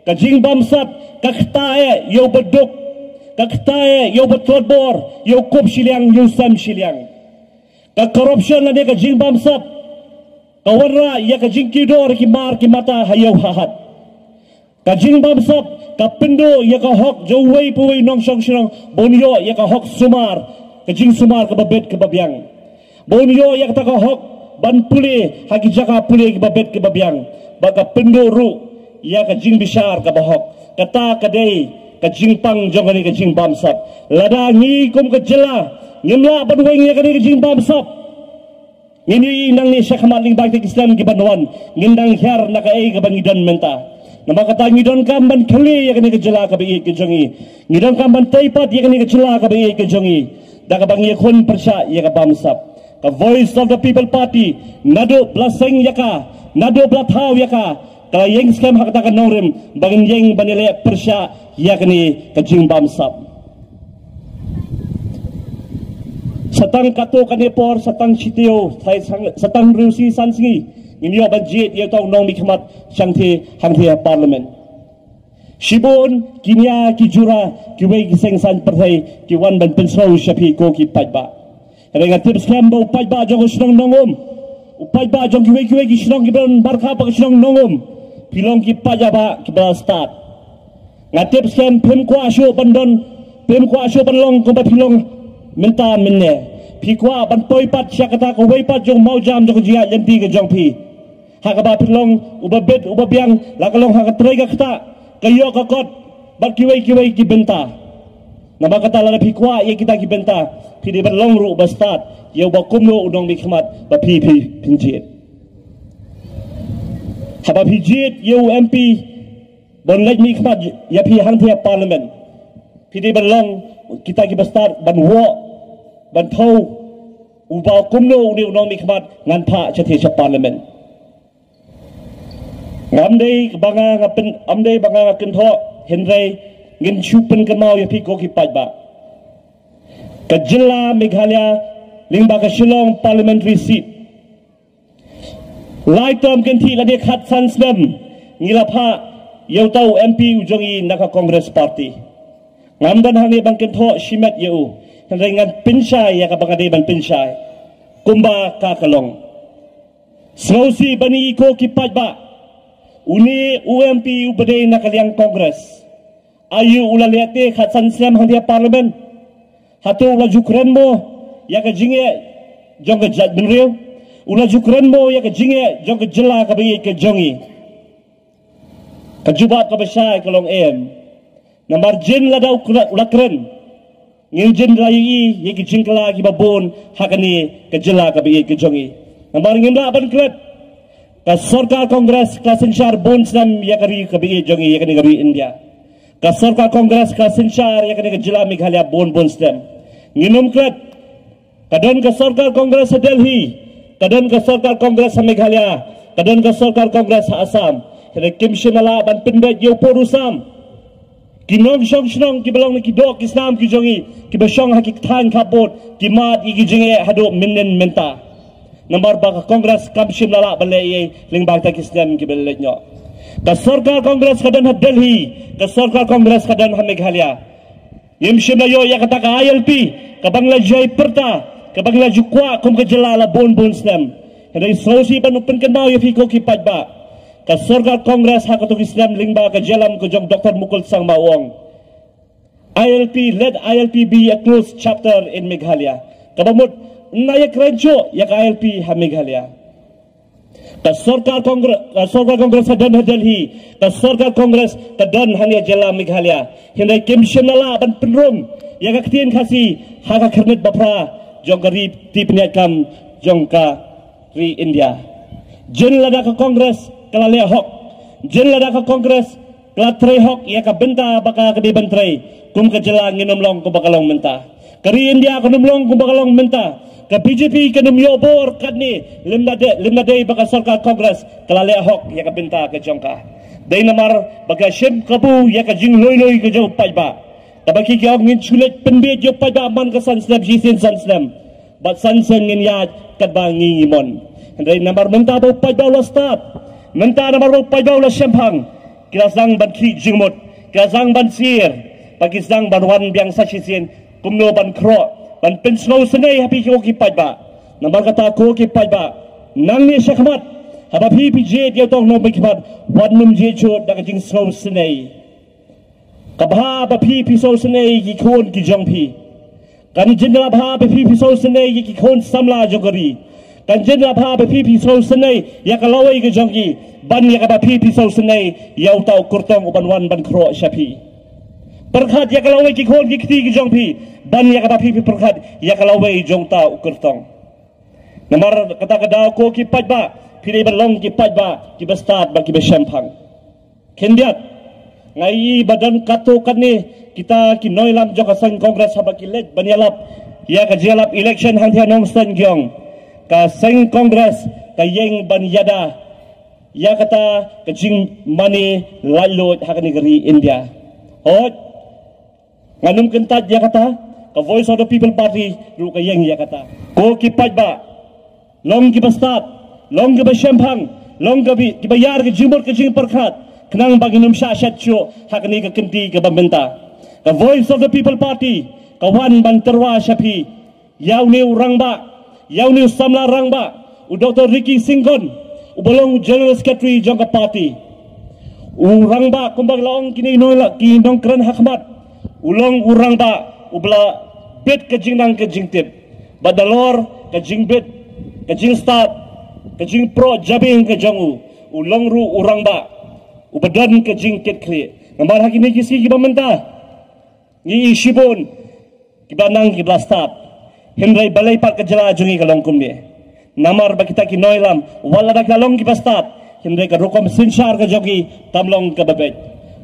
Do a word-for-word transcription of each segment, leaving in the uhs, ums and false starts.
Ka jingbamsap ka kta eh ïa u baduk, ka kta eh ïa u batlot bor, ïa u kup shiliang, ïa u sem shiliang. Ka corruption lane ka jingbamsap ka wanrah ïa ka jingkiew dor ki mar ki mata ha ïew ha hat. Ka jingbamsap ka pynduh ïa ka hok jong uwei pa uwei nongshong shnong ban ïoh ïa ka hok sumar, ka jingsumar kaba bit kaba biang. Ban ïoh ïa kata ka hok ban pule ha ki jaka pule kiba bit kiba biang. Ba ka pynduh ruh ïa ka jingbishar kaba hok. Kata ka dei ka jingpang jong kane ka jingbamsap. Lada ngi kum ka jylla ngim lah ban weng ïa kane ka jingbamsap, ngin ïohi nangne shakhmat lyngba kita ki snem kiban wan ngin dang hiar na kaei kaba ngi don mynta. Namar kata ngi donkam ban kylli ïa kane ka jylla kaba ïeit ka jong ngi. Ngi donkam ban tei pat ïa kane ka jylla kaba ïeit ka jong ngi da kaba ngi ïakhun pyrshah ïa ka bamsap. Ka Voice of the People Party naduh ba la seng ïa ka, naduh ba la thaw ïa ka, ka la ïeng skhem ha kata ka nongrim ba ngin ïeng ban ïaleh pyrshah ïa kane ka jingbamsap. Sa tang katto katne por, sa tang shi taïew, sa tang, sa tang hynriew sngi san sngi ngin ïoh ban jied ïa uta u nongmihkhmat shangthie hangthie ha Parliament. Shibun ki nia ki jura kiwei ki seng saiñ pyrthei ki wan ban pynsngew sha phi ko ki paidbah. Hynrei nga tip skhem ba u paidbah jong ka shnong Nongum, u paidbah jong kiwei kiwei ki shnong kiba don markhap bad ka shnong Nongum, phi long ki paidbah kiba la stad. Nga tip skhem phim kwah shuh ban don, phim kwah shuh ban long kumba phi long mynta mynne. Phi kwah ban poi pat sha kata kawei pat jong u mawjam jong ka jingïaid lynti ka jong phi, ha kaba phi long uba bit uba biang, la ka long ha ka trei ka ktah, ka ïoh ka kot bad kiwei kiwei ki bynta. Namar kata lada phi kwah ïa kita ki bynta, phi dei ban long ruh uba stad ïa uba kumno u nongmihkhmat ba phi phi pynjied. Haba phi jied ïa u M P ban leit mihkhmat ïa phi hangthie ha Parliament, phi dei ban long kita kiba stad ban wad, ban thew uba kumno une u nongmihkhmat ngan phah shathie sha Parliament. Ngam dei ba nga, nga pyn, am dei ba nga, nga kynthoh, hynrei ngin shu pynkynmaw ïa phi ko ki paidbah. Ka jylla Meghalaya lyngba ka Shillong Parliamentary Seat, lai term kynthih lane khatsan snem ngi la phah ïa uta u M P u jong ngi na ka Congress Party. Ngam don hangne ban kynthoh shimet ïa u, hynrei ngan pynshai ïa kaba nga dei ban pynshai kumba ka ka long. Sngewsih ban ïohi ko ki paidbah, une u M P uba dei na ka liang Congress, aïu u la leh te khatsan snem hangthie ha Parliament? Hato u la ju kren mo ïa ka jingeh jong ka jaitbynriew? U la ju kren mo ïa ka jingeh jong ka jylla kaba ïeit ka jong ngi? Ka jubab kaba shai ka long em. Namar jin lada u kren, u la kren, ngin jin la ïohi ïa ki jingkylla kiba bun ha kane ka jylla kaba ïeit ka jong ngi. Namar ngim lah ban klet. Ka sorkar Congress ka la synshar bun snem ïa ka ri kaba ïeit jong ngi, ïa kane ka ri India. Ka sorkar Congress ka la synshar ïa kane ka jylla Meghalaya bun bun snem. Ngin ym klet. Ka don ka sorkar Congress ha Delhi, ka don ka sorkar Congress ha Meghalaya, ka don ka sorkar Congress ha Assam. Hynrei kim shym la lah ban pynbeit ïa u pud u sam. Ki nongshong shnong kiba long na ki doh ki snam ki jong ngi, kiba shong ha ki kthaiñ khappud, ki mad ïa ki jingeh haduh mynnin mynta. Namar ba ka Congress kam shym la lah ban leh ei ei lyngba kita ki snem kiba la leit noh. Ka sorkar Congress ka don ha Delhi, ka sorkar Congress ka don ha Meghalaya. Ngim shym la ïoh ïa kata ka I L P kaba ngi la ju ai pyrta, kaba ngi la ju kwah kum ka jylla la bun bun snem. Hynrei sngewsih ban pynkynmaw ïa phi ko ki paidbah, ka sorkar Congress ha kato ki snem lyngba ka jingïalam ka jong Doctor Mukul Sangma u ong, I L P, let I L P be a closed chapter in Meghalaya. Kaba mut, ym ïa kren shuh ïa ka I L P ha Meghalaya. Ka sorkar Congress, ka sorkar Congress ka don ha Delhi, ka sorkar Congress ka don hangne ha jylla Meghalaya. Hynrei kim shym la lah ban pynrung ïa ka ktien Khasi ha ka khyrnit baphra jong ka ri, ka ri pynïaid kam jong ka ri India. Jin lada ka Congress ka la leh hok, jin lada ka Congress ka la trei hok ïa ka bynta ba ka dei ban trei, kum ka jylla ngin ym long kumba ka long mynta. Ka ri India kan ym long kumba ka long mynta. Ka B J P kan ym ïoh bor katne, lymda dei, lymda dei ba ka sorkar Congress ka la leh hok ïa ka bynta ka jong ka. Dei namar ba ka shim kabu ïa ka jingloi loi ka jong u paidbah. Kaba ki ki ong ngin shu leit pynbeit ïa u paidbah man ka san snem shisien san snem. Bad san snem ngin ïaid katba ngi ngi mon. Hynrei namar mynta ba u paidbah u la stad, mynta namar ba u paidbah u la shemphang, Ki la sdang ban khih jingmut, ki la sdang ban syier, bad ki sdang ban wan biang sa shisien kumno ban khroh, ban pynsngewsynei ha phi ko ki paidbah. Namar kata ko ki paidbah, nangne shakhmat, haba phi phi jied ïa uto u nongmihkhmat, wat nym jied shuh da ka jingsngewsynei. Ka bha ba phi phi sngewsynei ïa ki khun ki jong phi. Kan jin la bha ba phi phi sngewsynei ïa ki khun samla jong ka ri. Kan jin la bha ba phi phi sngewsynei ïa ka lawei ka jong ki. Ban ïa kaba phi phi sngewsynei ïa uta u kyrtong uban wan ban khroh sha phi. Pyrkhat ïa ka lawei ki khun ki kti ki jong phi. Ban ïa kaba phi phi pyrkhat ïa ka lawei jong uta u kyrtong. Namar kata ka daw ko ki paidbah, phi dei ban long ki paidbah kiba stad bad kiba shemphang. Khyndiat, nga ïohi ba don katto katne kita ki nongïalam jong ka seng Congress haba ki leit ban ïalap ïa ka jingïalap election hangtei ha Nongstoiñ ki ong, ka seng Congress ka ïeng ban ïada ïa kata ka jingmane laitluid ha kane ka ri India. Hooid, ngan ym kyntait ïa kata, ka Voice of the People Party ruh ka ïeng ïa kata. Ko ki paidbah, long kiba stad, long kiba shemphang, long kiba, kiba ïar ka jingmut ka jingpyrkhat, khnang ba ngin ym shah shet shuh ha kane ka kynti kaba mynta. Ka Voice of the People Party ka wan ban tyrwa sha phi, ïa une u rangbah, ïa une u samla rangbah, u Doctor Ricky Syngkon, uba long u General Secretary jong ka party. U rangbah kumba la ong kine nong la ki nongkren ha khmat, u long u rangbah uba la bit ka jingnang ka jingtip. Bad nalor ka jingbit, ka jingstad, ka jingproh jabieng ka jong u, u long ruh u rangbah uba don ka jingkitkhlieh. Namar ha kine ki sngi kiba mynta, ngi ïohi shibun kiba nang kiba la stad. Hynrei balei pat ka jylla jong ngi ka long kumne? Namar ba kita ki nongïalam, wat lada ki la long kiba stad, hynrei ka rukom synshar ka jong ki tam long kaba beit.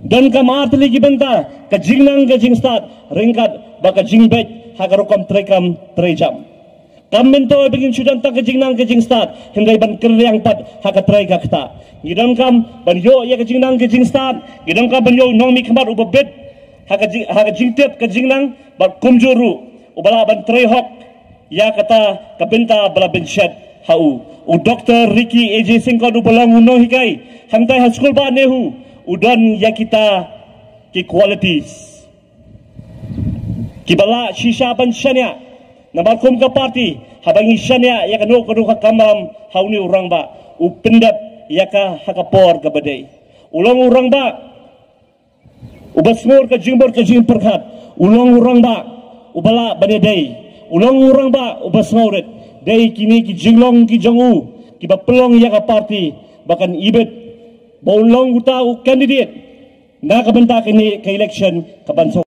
Donkam ar tylli ki bynta, ka jingnang ka jingstad, ryngkat bad ka jingbeit ha ka rukom treikam treijam. Kam myntoi ba ngin shu don tang ka jingnang ka jingstad, hynrei ban kyrriang pat ha ka trei ka ktah. Ngi donkam ban ïoh ïa ka jingnang ka jingstad, ngi donkam ban ïoh u nongmihkhmat uba bit ha ka jing, ha ka jingtip ka jingnang, bad kumjuh ruh uba lah ban trei hok ïa kata ka bynta ba la pynshet ha u. U Doctor Ricky A J Syngkon uba long u nonghikai hangtai ha skul bah NEHU, u don ïa kita ki qualities kiba lah shisha ban shaniah. Namar kum ka party, haba ngi shaniah ïa kano kano ka kamram ha une u rangbah, u pyndep ïa ka ha ka por kaba dei. U long u rangbah uba sngur ka jingmut ka jingpyrkhat, u long u rangbah uba lah ban ïadei, u long u rangbah uba sngewrit. Dei kine ki jinglong ki jong u kiba pynlong ïa ka party ba kan ibit ba u long uta u candidate na ka bynta kane ka election kaban song.